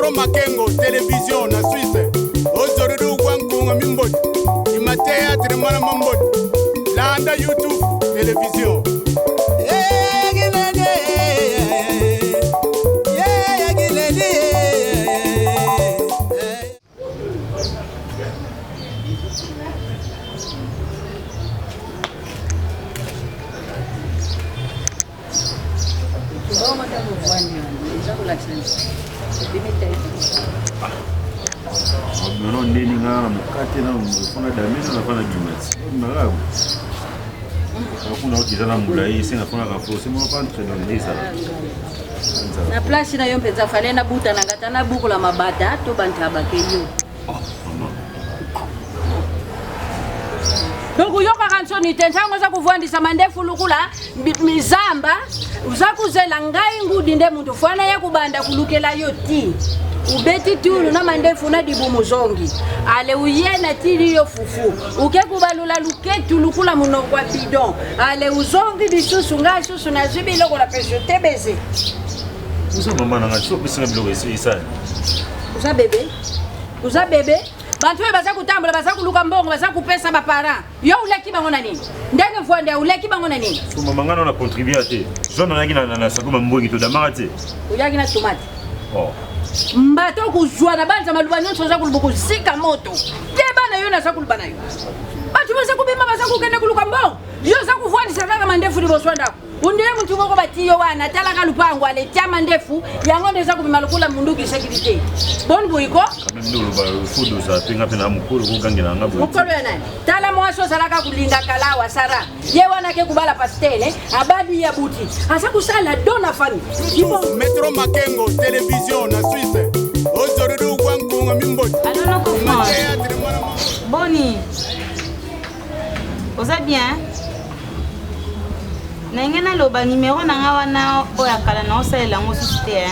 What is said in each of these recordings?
Metro Makengo television na Suisse ozoridi ukwa nkunga mimboti ima théâtre mwana mamboti landa YouTube television. Nono ndeni nga na mokate na mofona damino na fana bimati marabu kuna okiza na molai esenga fona renforce moko pa entre dans ezala na place na yo mpenza fale nabuta na ngata nabukola mabata to bantaba ke yo oh, donc oyokaka nsoni te ntango oza kovandisa mandefu lukula mizamba oza kozela ngai ngudi nde moto fwana ya kobanda kulukela yo ti ubeti tulu na mandefu na libumu zongi ale uye na tili yo fufu uke kubalula luketu lukula munoko ya bidon ale uzongi lisusu ngai susu nazwi biloko na peso te beze oza mama na ngai soki opesanga biloko esali oza bebe oza bebe bato oyo baza kotambola baza koluka mbongo baza kopesa baparent yo oleki bango na nini ndenge vwande oleki bango na nini so mama ngai na contribue te zwa nayaki na sako mambongi todamaka te oyaki na tomate oh. mbato kozwa na banza maluba nyonso oza koluba kozika moto te bana yo naza koluba na yo bato baza kobima baza kokende koluka mbongo yo oza kovwandisa kaka mandefu liboso ya ndako ondire motu moko bati yo wana talaka lupango ale tia mandefu yango nde eza kobima lokola munduki sekirite boni boyiko mokolo ya nani tala mwasi ozalaka kolinga kalawa sara ye wana ke kobala pastele abali ya buti aza kosala do na famille Metro Makengo television na Suisse ozoridi ukwa nkunga mimboti boni oza bien nalingi naloba nimero na nga wana oyo ya kala naosalela yango susu te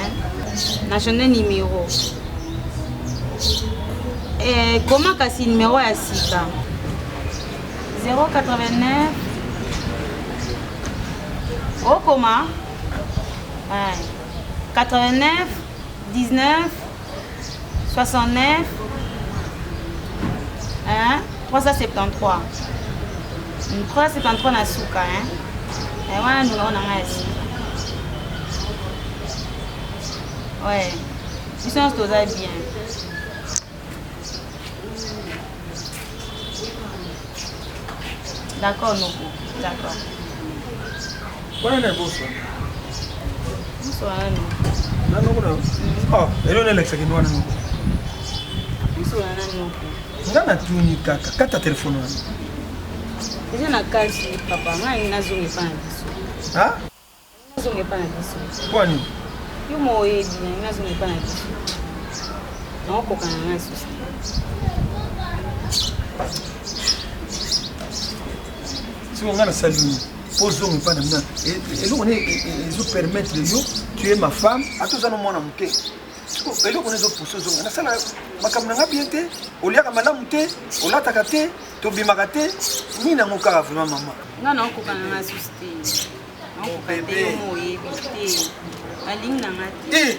na change nimero eh, koma kasi nimero ya sika 089 okoma 89 19 69 hein, 373 373 na suka hein. Eh, wana numero na ngai ya sika ouais biso nyonso toza bien D'accord, noko. D'accord. Wana na boso. Boso wana noko. Na noko na. Oh, elo na lekisa kendo wana noko. Boso wana noko. Nga na tuni kaka kata telefone wana. Eza na kasi papa, ngai nazonga epai na biso. Ha? Nazonga epai na biso. Mpo nini? Yo moko oyebi na nazonga epai na biso. Nakokoka na ngai susu te. Siko ngai nasali nini? Mpo ozonga epai na bino. Eloko nini ezopermettre yo tu es ma femme ata oza no mwana moke. Siko eloko nini ezopousse ozonga? Nasala makambo na ngai bien te, oliaka malamu te, olataka te, tobimaka te, nini yango kaka vraiment mama? Ngai nakokoka na ngai susu te. Mon bébé. Nalingi na nga te. Eh.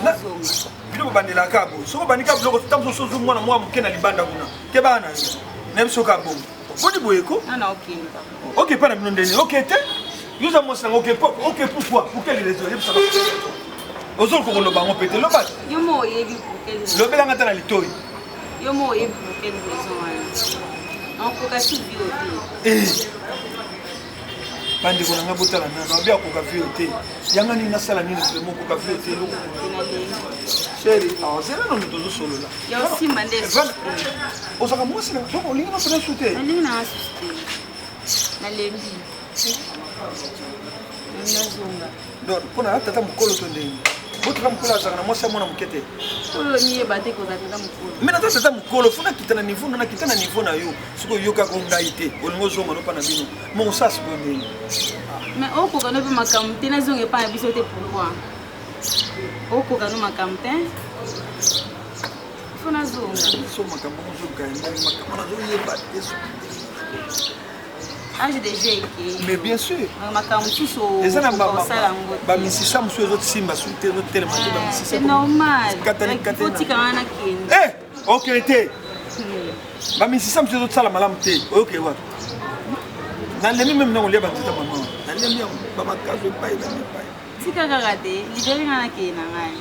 Nazonga. Bino bobandelaka boye. Soki obandi ka biloko ntango mosusu ozwi mwana mwa moke na libanda kuna. Te bana na yo. Na biso ka bongo. Boni boye ko? Nga na okende papa. Oke epai na bino ndenge. Oke te. Yo oza mwasi na nga oke oke pourquoi? Pour quelle raison? Yebisaka. Ozoluka koloba yango mpe te. Loba. Yo moko oyebi pour quelle raison. Lobela nga ata na litoyi. Yo moko oyebi pour quelle raison wana. Nakokoka su vie te. Eh. Bandeko na ngai botala nano abi akoka vio te yanga nini nasala nini vraiment okoka vio te eloko sheri azela nano tozosolola ozalaka mwasi na donc olingi na mpena su te donc mpo na tata mokolo to ndenge bo tata mokolo azalaka na mwasi ya mwana moke te me naza tata mokolo fo nakita na niveau na nakita na niveau na yo soki oyokaka ngai te olingi ozonga nopa na bino moko sala sikoyo ndenge mais okoka no mpe makambo te nazonga epai na biso te pourquoi okoka no makambo te fo nazonga so makambo ozoluka yango makambo nazoyeba te soki te. Âge déjà ekei. Mais bien sûr. Makambo mosusu eza na osala yango te. Bamisisa mosusu ezosimba soki te, ezotelema te, bamisisa. C'est normal. Katani, katani. Otika wana kende. Eh, okende te. Bamisisa mosusu ezosala malamu te, oyoke wapi? Nalemi meme na kolia banzeta, mama, nalemi yango, bamakaso epai na epai. Tika kaka te, libere nga, nakende na ngai.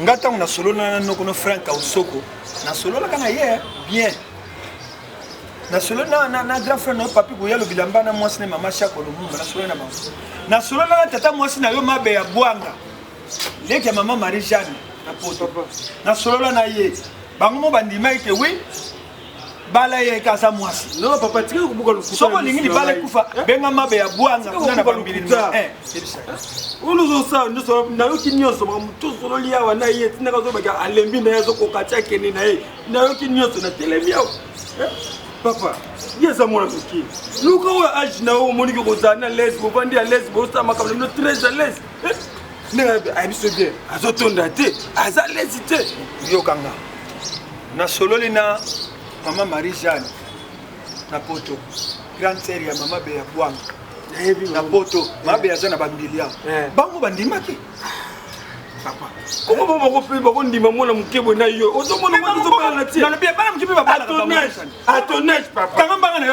Nga ntango nasolola na noko no Frank Ausoko, nasololaka na ye bien. Nasololi na grand frère na yo Papi Koyalo Bilamba, na mwasi na mama Shako Lumumba. Nasololi na bango, nasolola na tata mwasi na yo Mabe ya Bwanga, leki ya mama Marie Jeanne na Poto. Nasolola na ye, bango mo bandimaki ke oui, bala ye ka aza mwasi. Non papa, tika kobuka lokuta. Soki olingi libala ekufa, benga Mabe ya Bwanga kuna na bambili. Yebisa. Oyo ozosala nyonso, nayoki nyonso, makambo tosololi awa na ye, tindaka azobaka, alembi na ye, azokoka ti akende na ye. Nayoki nyonso, natelemi awa. Papa, ye eza mwana moke, luka oyo âge na yo omoniki kozala na l'aise, bovandi à l'aise, bosala makambo na bino très à l'aise. Ndenge ayebi so bien, azotonda te, aza l'aise te. Yokanga, nasololi na mama Marie Jeanne na Poto, grande sœur ya mama Beya Bwanga nayebi na Poto. Mama Beya aza na bambili awa. Bango bandimaki. Papa, koko bo bako mpe bakondima mwana moke boye na yo, ozomona mwana ozobala na tie. Nalobi bana moke mpe babalaka. À ton âge, papa. Kanga mbanga na yo.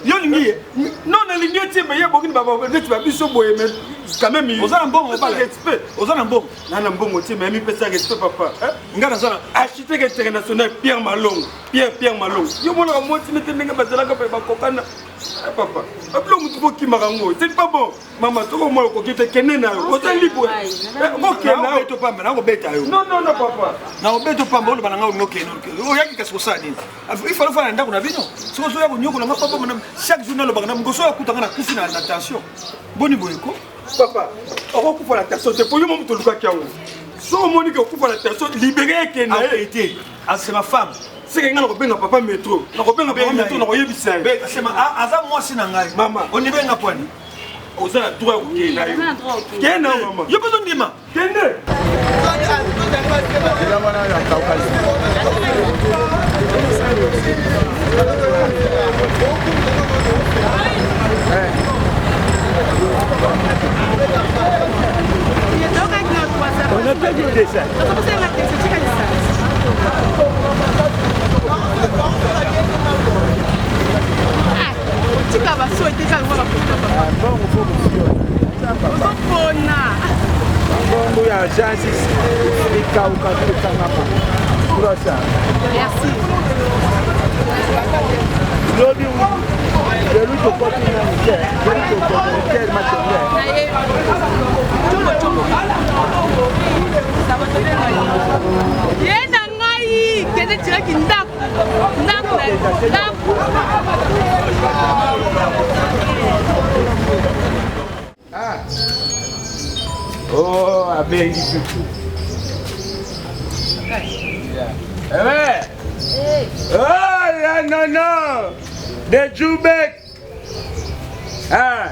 Yo olingi ye? Non, nalingi ye tie, mais ye boki neti babiso boye, mais quand même. Oza na mbongo? Respect. Oza na mbongo? Na mbongo tie, mais mipesa respect, papa. Nga naza na Architecte international Pierre Malongo, Pierre Malongo, yo monaka mwasi nete ndenge bazalaka mpe bakokana. Papa, babilo motu bokimaka yango, c'est pas bon. Mama, soki omona okoki te, kende na yo, oza libre, okende. Nakobeta pamba, nakobeta yo. Non, non, non, papa. Nakobeta pamba. Oloba na nga olingi okende, oyaki kasi kosala nini? Ifale ofanda na ndako na bino. Soki ozoya konyokola nga papa, chaque jour nalobaka na mokoso oyo akutanga na kufi na tension, boni boye ko? Papa, okokufa na tension te, po yo mo moto olukaki yango. So omoni ke okufa na tension, libere, ekende. Ye te, c'est ma femme. Seke ngai nakobenga papa metro, nakobenga papa metro, nakoyebisa ye. Aza mwasi na ngai. Mama. Onibenga pwani? Oza na droit ya kokende na yo, kende na yo, mama. Yo mpe ozondima? Kende. On a perdu le dessin. Tika baso ete eza lokwa bakoto, papa. Mbongo fo ozopona. Mbongo ya agence ekauka, ekangama. 300. Merci. Lobi lelo tokoti nani te, lelo tokoti hotel Matonge. Combo combo ye na ngai, kende tiraki ndako, ndako, ndako. Ah. Oh, abengi tutu. Eh. Oh, ya nono. De Jubek. Ah.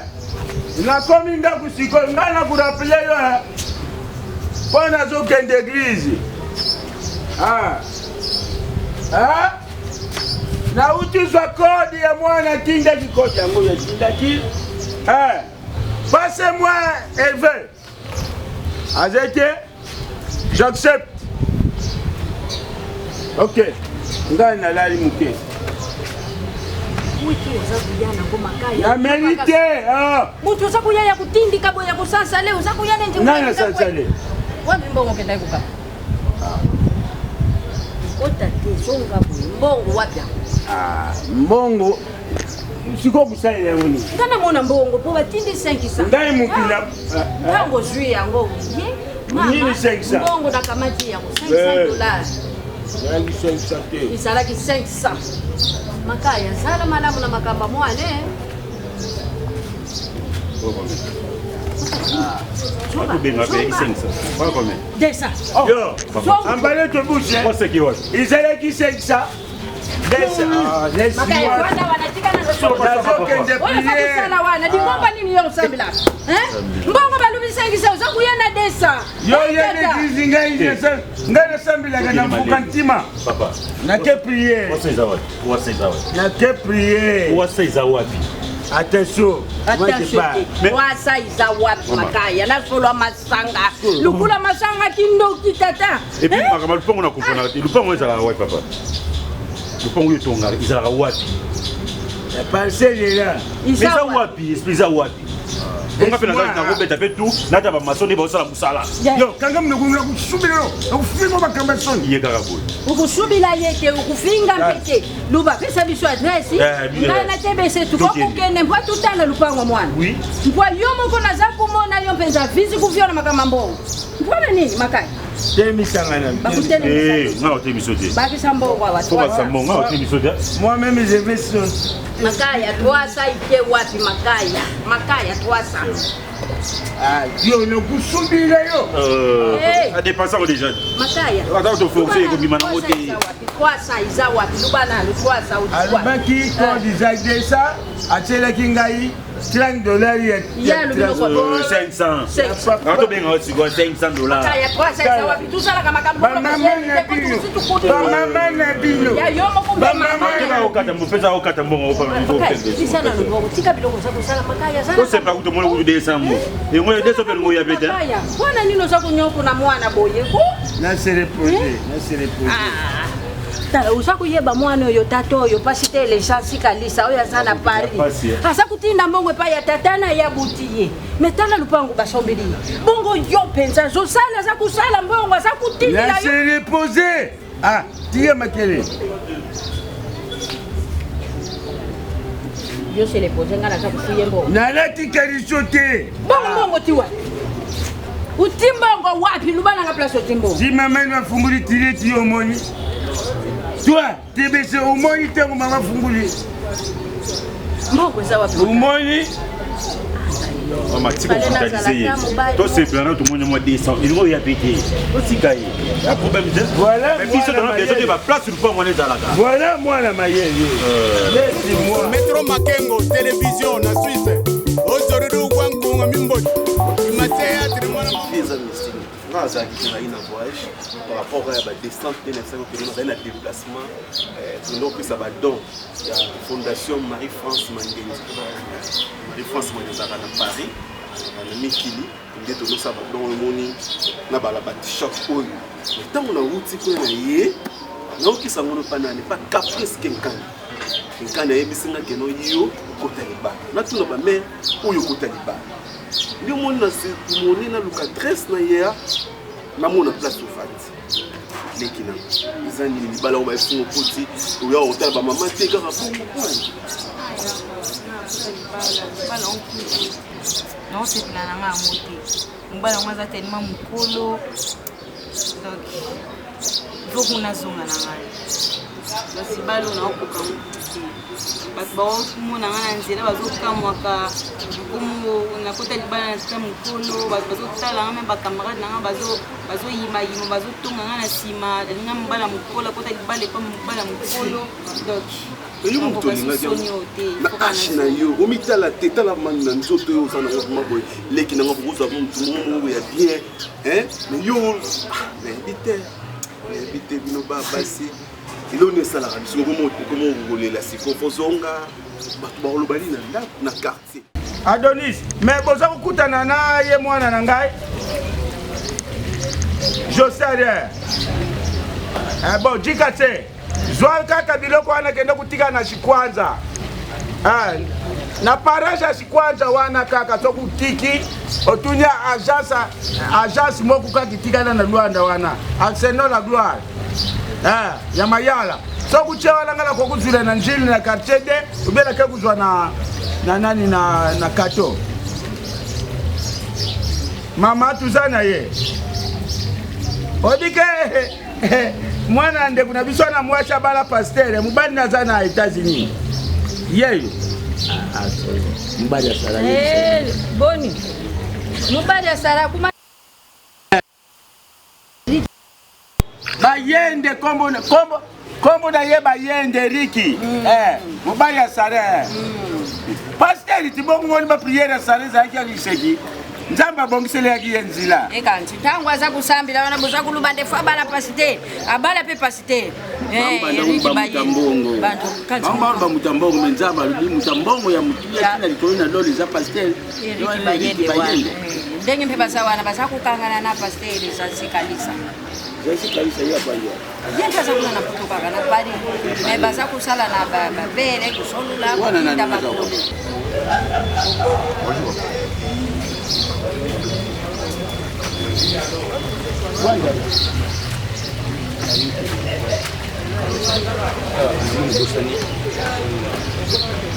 Nakomi ndako sikoyo, ngai nakorappeler yo mpo nazokende église. Ah. Ah. Nauti zwa code ya mwana, atindaki code yango, yatindaki. Eh. Passez-moi Hervé. Azeke, j'accepte. Ok. Ngai nalali moke. Wiki oza kuya nango makaya. Na mérité. Ah. Mutu oza kuya ya kutindika boye, ya kusansale, oza kuya nenji. Nani asansale? Wapi mbongo okendaki kokaba? Kota te, zonga boye. Mbongo wapi yango? Ah, mbongo sikoyo kosalela yango nini? Nga namona mbongo mpo batindi 500. Ngai mokili. Ntango ozwi yango ye. Nini 500? Mbongo nakamati yango 500 dollars. Ezalaki 500 te. Ezalaki 500. Makaya, zala malamu na makambo mwane. Bakobenga mpe 500. Pas combien? 200. Yo, ambale tobouche. Oseki wapi? Ezalaki 500. Makaya, wana wanatika na Nazokende oyo oza prière. kosala wana lingomba nini? Yo osambelaka mbongo balobi 500, oza kuya na 200. Yo ye l'église, ngai nasambelaka na mbuka ntima. Papa. Nake prière. Wasa eza wapi? Wasa eza wapi? Nake prière. Wasa eza wapi? Attention. Attention te. Wasa iza wapi makaya na solo ya masanga. Lukula masanga kindoki tata. Et puis makambo lupango na comprendre te. Lupango ezalaka wapi papa? Lupango oyo etongaka ezalaka wapi? La parcelle est là. Eza wapi? Esprit eza wapi? Nga mpe nakobeta mpe tout nata bamaso nde baosala mosala. Yo kanga monoko nakusubila yo nakufinga makambo ya soni. Ye kaka boye. Okusubila ye te okufinga mpe te. Luba pesa biso adresse. Ngai na TBC tukokokende mpo tutala lupango mwana. Mpo yo moko naza komona yo mpenza visi kuviola makambo ya mbongo. Mpo na nini makaya? Temisanga na Bakutelemisa. Nga otemiso te. Bakisa mbongo awa. Fo bakisa mbongo nga otemiso te. Moi-même je vais sur Makaya 300 ike wapi makaya? Makaya 300. Ah, Dieu nakusubila yo. Hey. Adepense yango déjà. Makaya. Ata toforce ekobima nango te. 300 eza wapi? Luba nanu 300 ozwa. Alobaki quand disait ça, atielaki ngai 30 dollars ya Ya alobi loko. 500. Atobenga yo sikoyo 500 dollars. Makaya 300 eza wapi? Tusalaka makambo Bamama na bino. Bamama na bino. Ya yo moko mpe Bamama. mama. Okata mopesa okata mbongo Makaya, bisa na loboko tika biloko oza kosala makaya zala tosepela kutu omoni kutu 200 ngo yango 200 mpe elingo ya pe te makaya mpona nini oza konyokona mwana boye ko Na se reposer, na se reposer. Ah. Tala oza koyeba mwana oyo tata oyo mpasi te lesansi kalisa oyo aza na Paris Pasi, eh. aza kotinda mbongo epai ya tata na ye abuti ye me tala lupango basombeli ye bongo yo mpenza azosala aza kosala mbongo aza Na kotindela se yo reposer. Ah, tia makele. Yo se repose ngai naza kofuye mbongo. Nalati kaliso te. Bongo mbongo ti wapi? Uti mbongo wapi? Luba nanga place oti mbongo. Si mama ino afungoli tileti yo omoni. Toi, TBC omoni ntango mama afungoli. Mbongo eza wapi? Omoni? Mama tika kobrutalize ye tosepela na tomoni mwa 200 elingo oya pe te totika ye ya problème te. Voilà, Mais biso mwana tona besoin te mayele. baplace lupango wana ezalaka. Voilà mwana mayele. Laisse-moi. Metro Makengo, télévision na Suisse. Ozoruru gwankunga mimboti. Imaseya trimwana. Eza mystique. Nga azalaki te nayi na voyage par rapport ya badescente nde nayebisaki okende nazali na déplacement tokende kopesa badon ya fondation Marie France Mangenzi. Marie France Mangenzi azalaka na Paris na mikili nde tozosala badon omoni na bala ba t-shirt oyo. Mais ntango nauti kuna na ye naokisa yango no pa nani pa Caprice Kenkani. Kenkani ayebisi nga keno yo okota libala. Natuna ba mère oyo okota libala. Nde omoni na moni naluka adresse na ye namona place ofandi. Leki na eza nini libala oyo bayebisi ngo okoti oya kotala bamama te kaka bongo kwani. Naosepela na nga yango te. Mobali yango aza tellement mokolo. Donc, il faut kuna azonga na ngai. Kasi balo naokoka ngo te. Bato baomona nga na nzela bazokamwaka komo nakota libala na tata mokolo, bato bazotala nga me bacamarade na nga bazoyimayima bazotonga nga na nsima, alinga mobala mokolo akota libala epa mobala mokolo. Donc yo moto olingaki yango na age na yo omitala te tala mani na nzoto oyo oza nango vraimen boye leki nango bokozwa motu moko ya bien mais yo nayebi te nayebi te bino ba basi eloko nini esalaka biso okoma kolela sikoyo fozonga bato bakoloba nini na ndako na quartier. Adonis, mais boza kokutana na ye mwana na ngai José rien. Eh, bon, jika te zwa kaka biloko wana kende kotika na Shikwanza. Eh, na parage ya Shikwanza wana kaka soki otiki otuni agence agence moko kaka etikala na Luanda wana Arsenal la gloire eh, ya Mayala soki otie wana ngai nakoki na njili na quartier de obe nake kozwa na na nani na, na kato mama tuza na ye obike mwana ndeko na biso na mwasi abala pastere mobali naza na États-Unis yeyo mobali asala Eh, boni mobali asala kuma bayende kombo kombo kombo na ye bayende riki eh, mobali ya sare eh. Pasteur tibongo moni ba prière ya sare ezalaki ya liseki nzambe abongiselaki ye nzila ekanti ntango aza kosambela wana boza koluba nde fo abala pasi te abala mpe pasi te. Eh, Bango mbongo. Bango ba muta mbongo mais Nzambe alobi muta mbongo ya mutu ya tina likolo na lolo eza pasteur. Eric Bayende wana. Ndenge mpe baza wana baza kokangana na pasteur Zazi Kalisa. Zazi Kalisa ye abaya. Ye mpe aza kuna na poto kaka na Paris. Mais baza kosala na babele kosolola kotinda bakolo. Bonjour.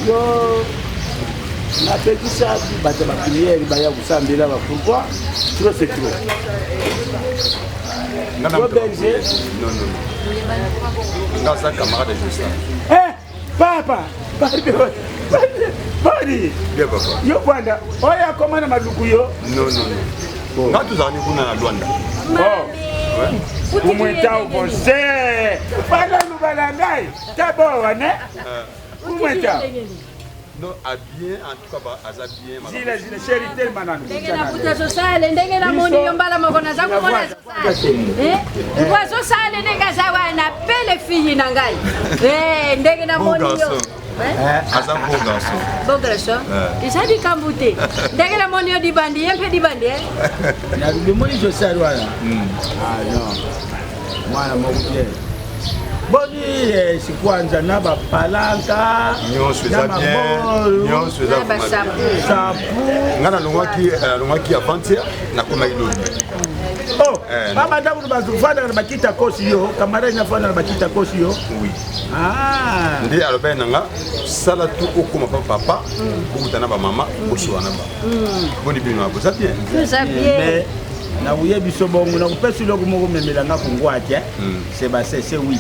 Yo napekisa bato ya bapriere baya kosambela ba pourquoi trop c'est trop. Yo berger. Non, non, non. Nga aza camarade ya Justin. Eh, papa, pardon. Boni. Bien papa. Yo bwanda, oyo akoma na maluku yo. Non, non, non. Nga tozalaki kuna na Luanda. Oh. Kumwita ubose. Bana lubala ngai. Tabo wana. Kumwita. Non, a bien, en tout cas, ba, aza bien. Zila, zila, chéri, telema nanu. Ndenge nakuta azosala ndenge namoni yo mbala moko naza komona azosala po azosala ndenge aza wana pele fille na ngai Eh, ndenge namoni yo Aza beau garçon. Beau garçon eza likambo te ndenge namoni yo libandi ye mpe libandi Namoni Josal wana. Ah non. Mwana moko bien. Boni eh, sikwanza na bapalanka nyonso eza bien nyonso eza sapu nga nalongwaki nalongwaki avant-hier nakomaki lobi Oh, baba ndako bazofandaka na bakita kosi yo camarade nafanda na bakita kosi yo oui ah. nde alobaki na nga sala tu okoma pa papa okuta na bamama osola na bango boni bino boza bien Toza bien. Mais nakoye biso bongo nakopesa eloko moko memela nga kongwa te c'est ba c'est 8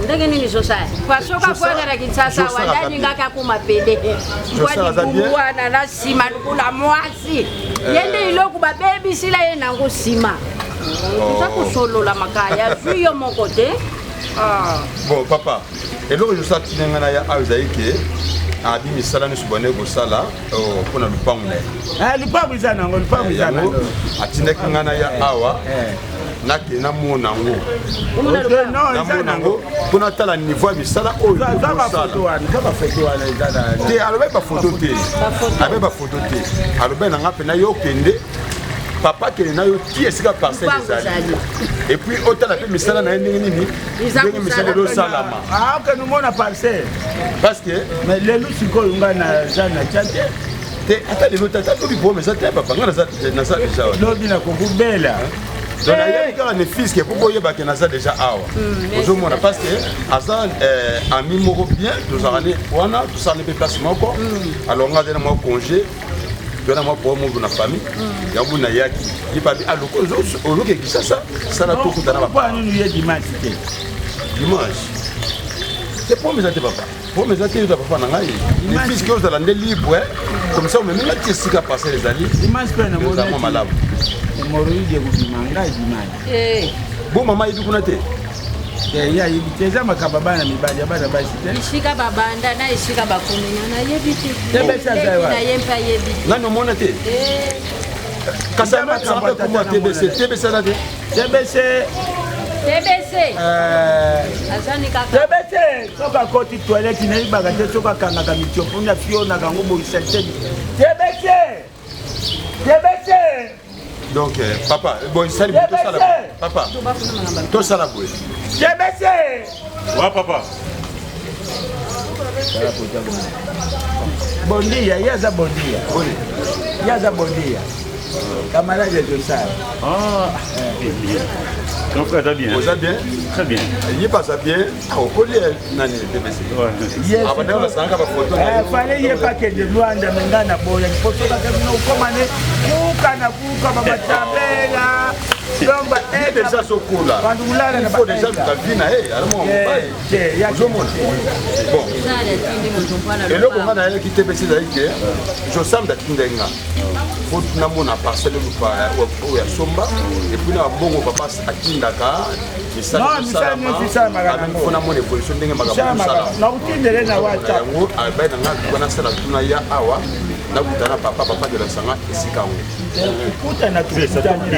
ndenge nini zosala pasoka fwana na kinshasa Josala wandalingaki akuma pede Josala aza bien. wana na nsima lokola mwasi ye nde eloko babebisila ye nango nsima toza kosolola makaya azwi yo moko te Ah. Bon papa eloko nyonso atinda ngai naya awa ezali ke abi misala nyonso bande kosala mpo na lupangu na ye lupangu eza nango lupangu eza yango nango atindaki ngai naya awa nakende namona yango namona yango mpo natala niveau ya misala oyo Za bafoto wana za bafoto wana eza na te alobaki bafoto te alobaki bafoto te alobaki na ngai mpe na yo okende papa akende na yo ti esika parcelle ezali et puis otala mpe misala na ye ndenge nini ndenge misala ezosalama Ah, okende omona parcelle parce que mais lelo sikoyo ngai naza na tia te te ata lelo te ata lobi problème eza te papa ngai naza déjà wana lobi nakokubela donc nayebi kaka ne fiske mpo boyebake naza déjà awa ozomona parce que aza ami moko bien tozalaka ne wana tosala ne mpe place moko alors ngai aza na mwa congé toza na mwa problème moko na famille yango nayaki ye pabi aloko ozoke Kinshasa sala tokuta na mpo nini ye dimanche te dimanche te problème eza te papa problème eza te yoza papa na ngai ne fiske ozala nde libre comme ça omemi nga ti esika parcelle ezali dimanche mpe ozala mwa malamu hémorroïde ekobima ngai dimanche bo mama ayebi kuna te ye ayebi te eza makambo ya bana mibali ya bana basi te esika babanda na esika bakomina nayebi te TBC aza wapi? na ye mpe ayebi te nani omona te kasi makambo akomwa tbc tbc aza te TBC TBC azani kaka TBC soki akoti toilette nayebaka te soki akangaka mitiopo na fionaka yango boyisa te TBC TBC donc papa bon esali boye tosala boye papa tosala boye TBC wa papa bondia ye aza bondia ye aza bondia camarade ya josar Ah, Grand frère, aza bien. Oza bien? Très bien. Ye mpe aza bien okoli nani tbc abandaka basalaka bafoto fale ye mpe akende lwanda me ngai naboyaki po soki akende okoma ne kuka na kuka bamatambela donc déjà azokola bandukulala na faut déjà luka vie na ye aza mwana mobali ozomona bon eloko nga nayelaki te pesi ezali ke josambe atindaki nga fo namona parcelle lupa oyo ya somba et puis na bambongo papa atindaka Non, misala nyonso esalamaka nango. fo namona évolution ndenge makambo Esalamaka. ezosalama Nakotindele na WhatsApp. yango abai na nga luka nasala tuna ya awa Nakuta na papa, papa de la sanga esika yango. Kutana tukutani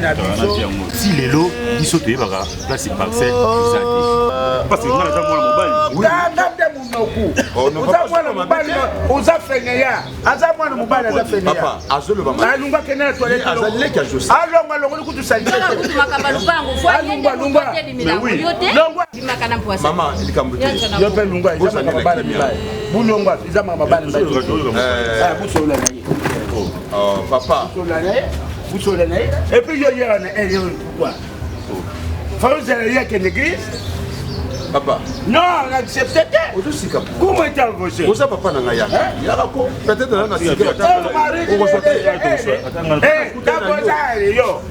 na biso. Ti lelo biso toyebaka place parcelle eza te. Parce que nga naza mwana mobali. Kanga nde munoku. Oza mwana mobali, oza fainéant. Aza mwana mobali aza fainéant. Papa, azoloba ma. Alungwa kende na toilette. Aza leki ya Joseph. Alongwa longoli kutu salite. Kaka kutu makambo ya lupango fo ye nde moto atelemela yo te bimaka na mpwasa Mama, likambo te. Yo mpe lungwa eza makambo bana mibali. Bulongwa eza makambo bana mibali. Ah, busolola na ye. Oh, papa. Busolola na ye. Busolola na ye. Et puis yo yera na ye pourquoi? Faut ozala ye akende église. Papa. Non, on accepte te. Ozosika. Comment est embauché? Oza papa na ngai yaka. Yaka ko. Peut-être na na sika. Okozwa te. Eh, taboza yo.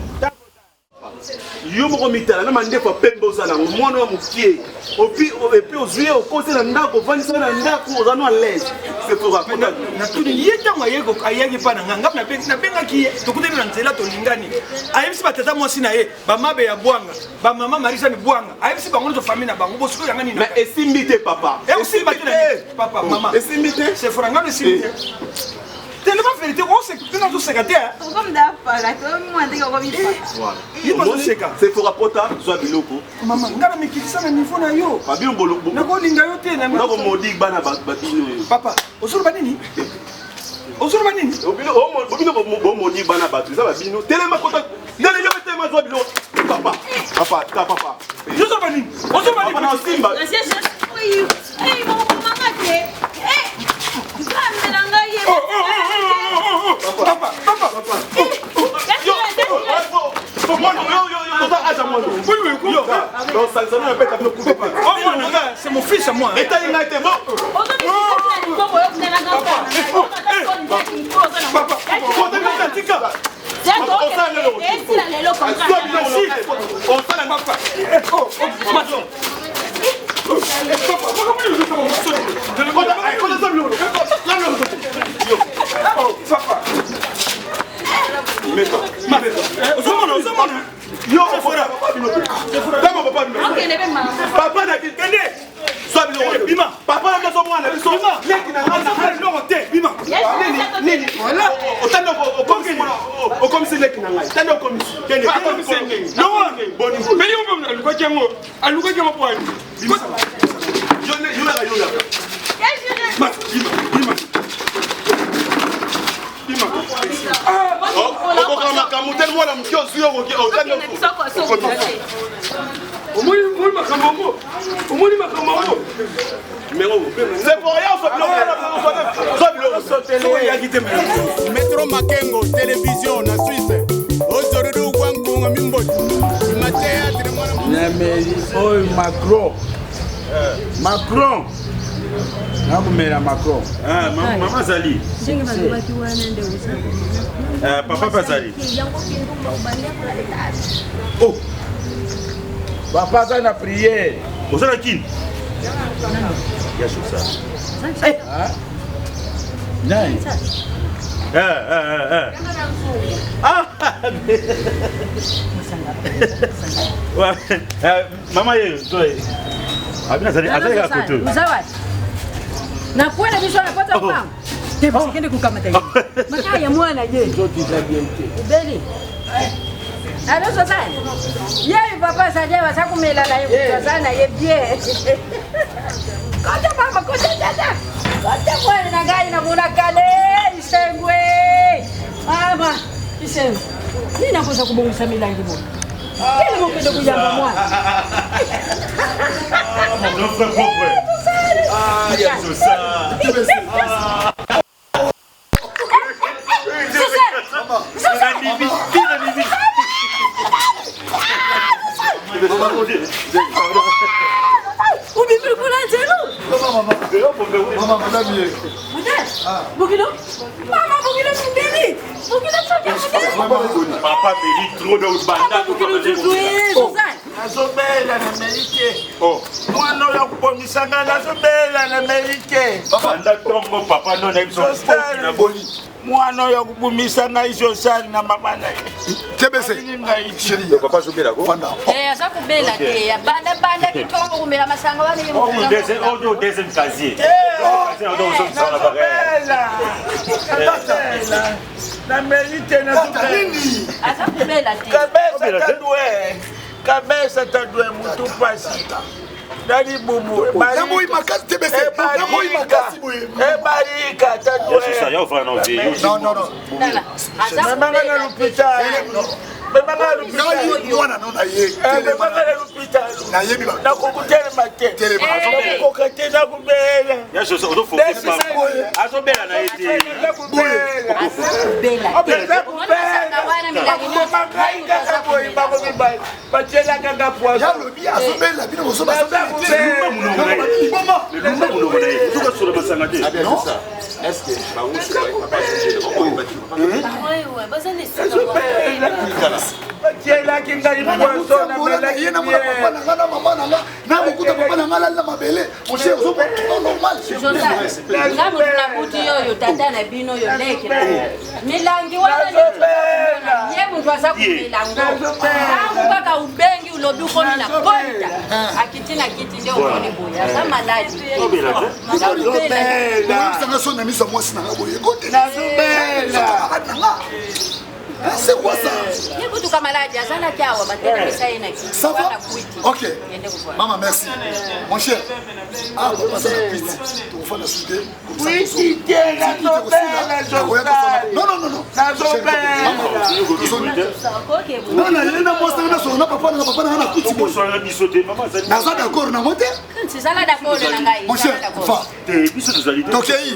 Yo moko mitala na mandefu ya pembe oza nango mwana wa mokie opi epuis ozwi ye okosi na ndako ovandisa na ndako oza no alaise natuni ye ntango ayaki epai na ngai ngai nabengaki ye tokutani na nzela tolingani ayebisi batata mwasi na ye bamabe ya bwanga bamama marisani bwanga ayebisi bango nyonso famille na bango bosikoyo yanga nini mais esimbi te papa esimbi te papa mama esimbi te sefora ngano esimbi te tellement vérité oseka nazoseka te sefora pota zwa biloko mama nga na mikitisa na niveau na yo nakolinga yo te nakomodi bana babino yo papa ozoloba nini ozoloba nini bobino bomodi bana bato eza babino telema kota ndele yo telema zwa biloko papa papa ta papa ozoloba nini ozoloba nini na simba papa papa C'est mon fils à moi. Papa na kende zwa biloko bima papa na biso mwana biso leki na ngai biloko te bima nini otandi okomisi leki na ngai tandi okomisi boni yo mpe alukaki yango alukaki yango po ani yoyaka yoyaka okoka makambo te mwana moke ozwi omoni makambo yango omoni makambo yango Metro Makengo télévision na Suisse ozorudu gwankunga mimboti imateya nameli oyo Macron Macron nakomela Macron mama azali papa mpe azali oh papa aza na priere oza na kini ya susa nani mama ye abina azali azali kaka koto nakwela biso na pota mpango te kende kokamata ye makaya ya mwana ye ubeli alo sosani ye papa azali awa aza komela na ye moto aza na ye bien kota mama kota tata kota mwana na ngai namona kale isengwe mama isengwe nini nakoza kobongisa milangi boye kele mokende koyamba mwana Bokilo Mama Bokilo mundeli Bokilo soki mundeli Papa meli trop de banda Bokilo Suzanne nazobela na meli te mwana oyo akobomisa ngai nazobela na meli te banda ntongo papa no na biso na boni. Mwana oyo akobumisa ngai sosali na mama na ye. TBC. Chérie, papa azobela ko? Fanda. Eh, aza kobela te. Banda banda kitongo komela masanga wana ye moto aza Deuxième, oh, deuxième casier. Nazobela. Nazobela. Nameli te nazobela. Aza kobela te. Kabesa tadwe. Kabesa tadwe mutu pasi. Na libumu. Naboyi makasi TBC. Naboyi makasi boye. Ebarika tadwe. Non non non. Memanga na l'hôpital. Memanga na l'hôpital. Ngai mwana no na ye. Memanga na l'hôpital. Nayebi ba. Nakokutelema te. Nakokoka te nakobela. Azobela na ye te. Batielaka nga poison. Yalobi azobela bino bozo Lumba monoko na ye. Ozokasola masanga te. Est-ce que bango soki papa azobela bakoyeba te papa Batielaki ngai poison namelaki ye namona papa na nga na mama na nga nakokuta papa na nga alali na mabele mon cher ozomona normal. Nga moto nakuti oyo tata na bino oyo leki na yo. Milangi wana ye moto aza komela ngo ntango kaka ubengi ulobi ukomi na polta akiti na kiti nde omoni boye aza maladi. Oyebisanga so na miso ya mwasi na nga boye kote Nazobela. na nga. C'est quoi ça? Ye kutuka maladi azalaki awa batelemisa ye na kiti Ça va? wana kwiti. Ok. Yende kovanda. Maman, merci. Mon cher. Ah, papa, ça la cuite. Tu vas souder. Kwiti te nazobela Josal. Non, non, non, non. Nazobela. Non, non, il y a un mwasi na solo na papa na papa na na kuti. Okosola biso te mama azali. Naza d'accord na mote? Zala d'accord na ngai. Mon cher, zala d'accord. fa. Te biso tozali te. Tokei.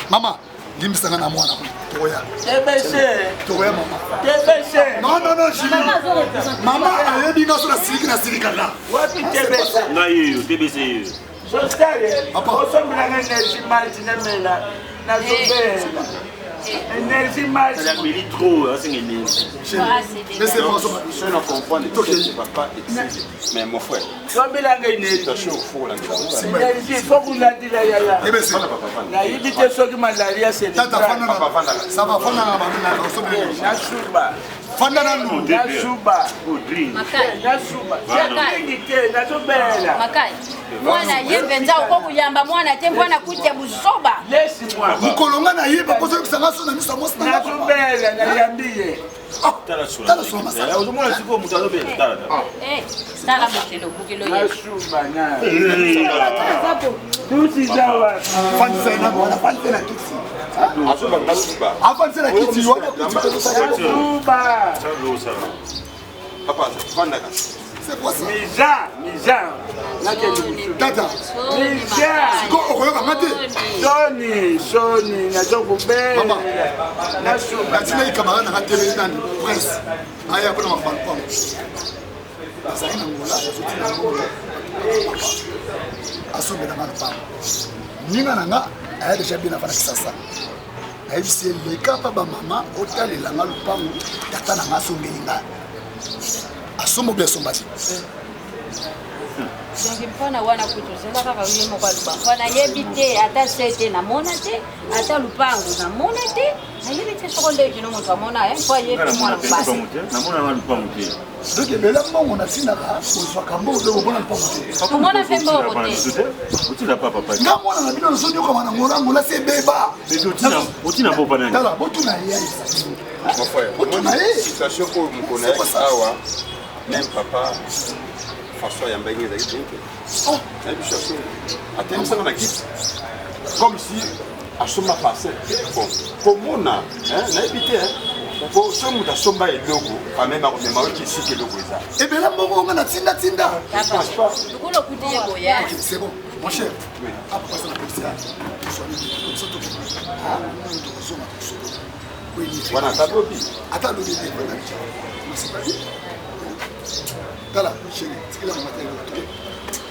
Maman, limbisanga na mwana. Tokoya. TBC. Tokoya mama. TBC. Non, non, non, Jimmy. Maman ayebi nga so na siliki na silika na. Wapi TBC? Ngai yeyo TBC yeyo. Sosal, osombelanga énergie malti namela nazobela. Énergie malti. Ameli trop asenga énergie. Soki na comprendre que papa excuse mais mon frère Sombelanga énergie. situation ofokolandela Énergie faut kolandela yaya. TBC. Nayebi te soki malaria Tata fanda na. Ça va fanda na ba na osomela. Nasuba. Fanda na nous. Nasuba. Makai. Nasuba. Makai. Mingi te nazobela. Makai. Mwana ye mpenza okokuyamba mwana te mwana kuti ya buzoba. Lesi mwana. Mokolo nga nayeba mpo ozoyebisanga so na miso ya mwasi na nga papa. Nazobela nayambi ye. Tala sola. Tala sola masanga. Ozomona sikoyo moto azobela. Tala tala. Eh, tala bokelo bokelo ye. Nasuba na. Tusi zawa. Fandisa ye nano wana, fandisa ye na kiti. azobanga suba Afandisa na kiti wana kuti mpe ozosala. Nasuba. papa fandaka C'est quoi ça? Miza, miza. Nakende mosusu. Tata, Miza. sikoyo okoyoka nga te. Soni, soni, nazokobela. Mama. Nasuba. Natinaki camarade nanga teleli nani prince aya mpona makambo azali na ngola azotina ngolo asombelanga lopango ninga na nga aya deja bien afana kisasa nayebisi ye leka mpa bamama otalelanga lopango tata na nga asombeli nga asomba obi asomba te. Donc mpona wana kutu ozela kaka ye moko aloba mpo nayebi te ata se te namona te ata lupangu namona te nayebi te soko ndenge kino moto amona ye mpo ayebi mwana mobali. Namona nga lupangu te. Donc ebele mbongo natinaka kozwaka mbongo te komona lupango te. Tomona mpe mbongo te. Otina pa papa. Nga mwana na bino nazonyokama na ngola ngola se ebeba. Otina mpo pa nani? Tala botuna ye ayebisa. Mon frère, Botuna ye. situation oyo mokolo na yaki awa même papa François yambaki ezalaki bien te. Nayebi biso asombi atelisanga na kiti comme si asomba parcelle te. Bon, komona nayebi te po soki moto asomba eloko quand même akomema oki esika eloko eza. Ebele mbongo nga natindatinda. Lokola okuti ye boye. Ok, c'est bon. Mon cher, ah, papa, ça n'a pas ça. Comme ça, ah, tokozonga tosolo. Wana ata lobi. Ata lobi te, wana mais c'est pas bien. Tala, chérie, tikela mama te.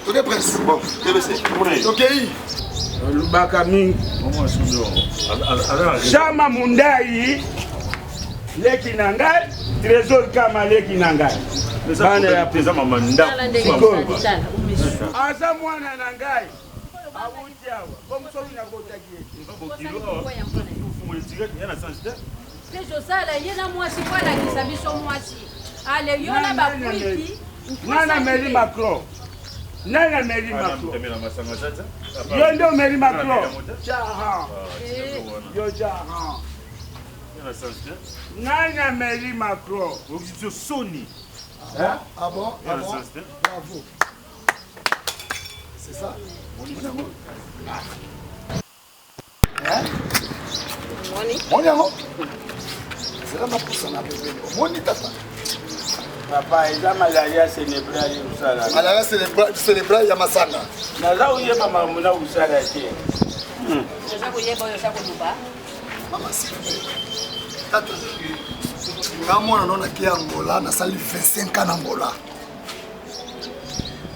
Toke prince. Bon, TBC. Tokei. Olobaka mingi. Sama Mundai leki na ngai, Trésor Kama leki na ngai. Bana ya eza mama ndako. Tala ndenge ezali, tala umisu. Aza mwana na ngai. Awuti awa. Bongo soki nakotaki ye. boye ya na sens te. Mpe tozala ye na mwasi mpo alakisa biso mwasi ale yo na bakwiti. Nani ameli macro? Nani ameli macro? Yo nde omeli macro. Yo jahan. Nani ameli macro? Soni. Ah bon, ah bon, bravo. C'est ça. Moni yango zela napusana pembeni, omoni tata. Papa, eza malaria cérébrale osala. Malaria cérébrale ya masanga. Naza koyeba makambo na kosala te. Oza koyeba oyo oza koloba. Mama, s'il vous plaît. Tata, nga mwana no nake Angola, nasali 25 ans na Angola.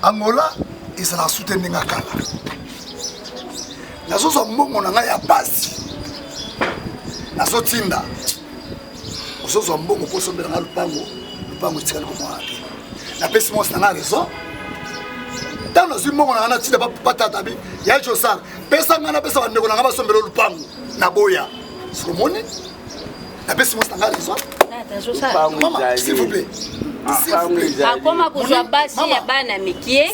Angola ezalaka su te ndenge kala. Nazozwa mbongo na ngai ya pasi, nazotinda. Ozozwa mbongo mpo osombela ngai lupango, lupango etikali komona te. Napesi mwasi na ngai raison. Ntango nazwi mbongo na ngai natinda patata bi ya Josar, pesa ngai napesa bandeko na ngai basombela lupango, naboya. Sokomoni napesi mwasi na ngai raison. Mama, s'il vous plaît. Akoma kozwa basi ya bana mikie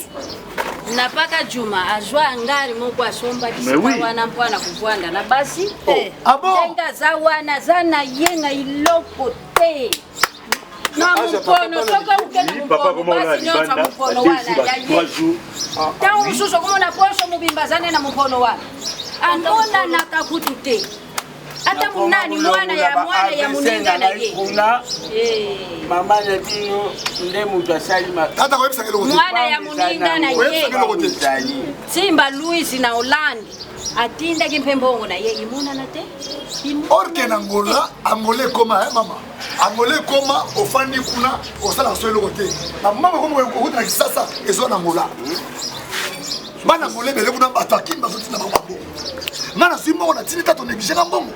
na paka Juma azwa ngari moko asomba bisika wana mpo ana kovwanda na basi. Ndenge aza wana aza na ye na iloko te na mokono, soki oke na mokono basi nyonso ya mokono wana ya ye. Ntango mosusu okomona poso mobimba aza nde na mokono wana, amonanaka kutu te ata munani mwana ya mwana ya moninga na ye. Kuna mama na bino nde moto asali. Tata, koyebisaka eloko te. Mwana ya moninga na ye Simba Louis na Hollande atindaki mpe mbongo na ye imonana te. Orke na Angola, Angola ekoma, mama, Angola ekoma, ofandi kuna osalaka so eloko te. Bamama okoma okuta na Kisasa ezwa na Angola. Bana Angola ebele kuna, bato akimi bazotinda bango bambongo. Nga nazwi mbongo natindi, tata onéglige nga mbongo,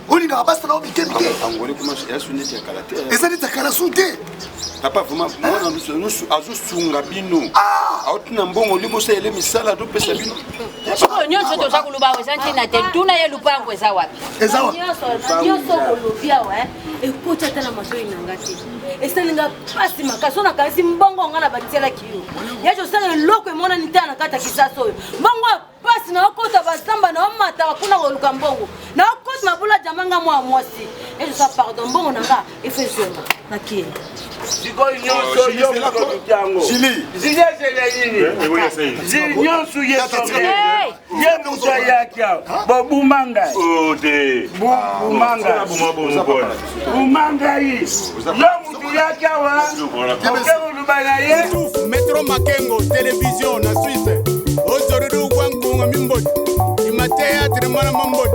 olingaka basi na yo mike mike. Angolais kuma ya su neti ya kala te. Eza neti ya kala su te. Papa, vraiment mwana nyonso azosunga bino, aotina mbongo liboso ele misala azopesa bino. Sikoyo nyonso toza koloba awa eza ntina te. Tuna ye lupango eza wapi. Eza wapi? Nyonso kolobi awa ekoti ata na matoi na nga te, esalinga mpasi makasi. Oyo nakanisi mbongo nga na batielaki yo ya tosala eloko emonani te na kati ya kisasa oyo. Mbongo ya mpasi, naokota basamba, naomata kuna koluka mbongo, naokota mabula jama nga mwa mwasi etosa. Pardon, mbongo na nga efo ezonga nakie. Sikoyo nyonso yo moto yango zili ezela nini? Zili nyonso ye ye moto ayaki awa bobuma ngai, buma ngai, buma ngai. Yo moto yaki awa oke koluba na ye. Metro Makengo télévision na Suisse ozoridu gwankunga mimboti imateatre mwana mamboti.